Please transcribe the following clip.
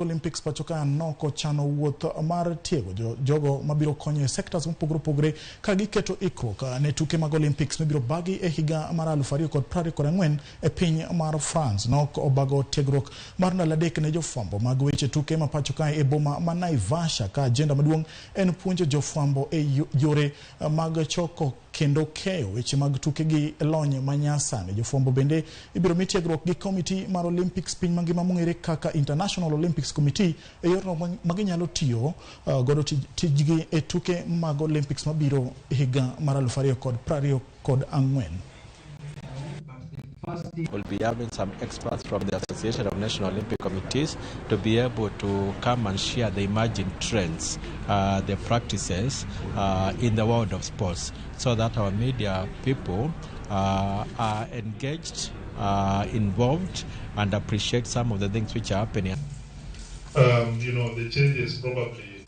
Olympics pacho ka nok ochano wuoth mar tiego jogo mabiro konyo e sectors mopogore opogore ka giketo ikruok ne tuke mag Olympics mibiro bagi e higa mar 2024 e piny mar France. Nok obago tiegruok mar ndalo 3 ne jofwambo mag weche tuke ma pacho kae e boma ma Naivasha, ka agenda maduong' en puonjo jofwambo e yore mag choko kendo keyo weche mag tuke gi lony manyasani. Jofwambo bende ibiro mi tiegruok gi komiti mar Olympics piny mangima mong'ere kaka International Olympics Committee e yorno ma ginyalo tiyo godo tijgi e tuke mag Olympics mabiro higa mar 2024. We'll be having some experts from the Association of National Olympic Committees to be able to come and share the emerging trends, the practices in the world of sports, so that our media people are engaged, involved, and appreciate some of the things which are happening. The changes probably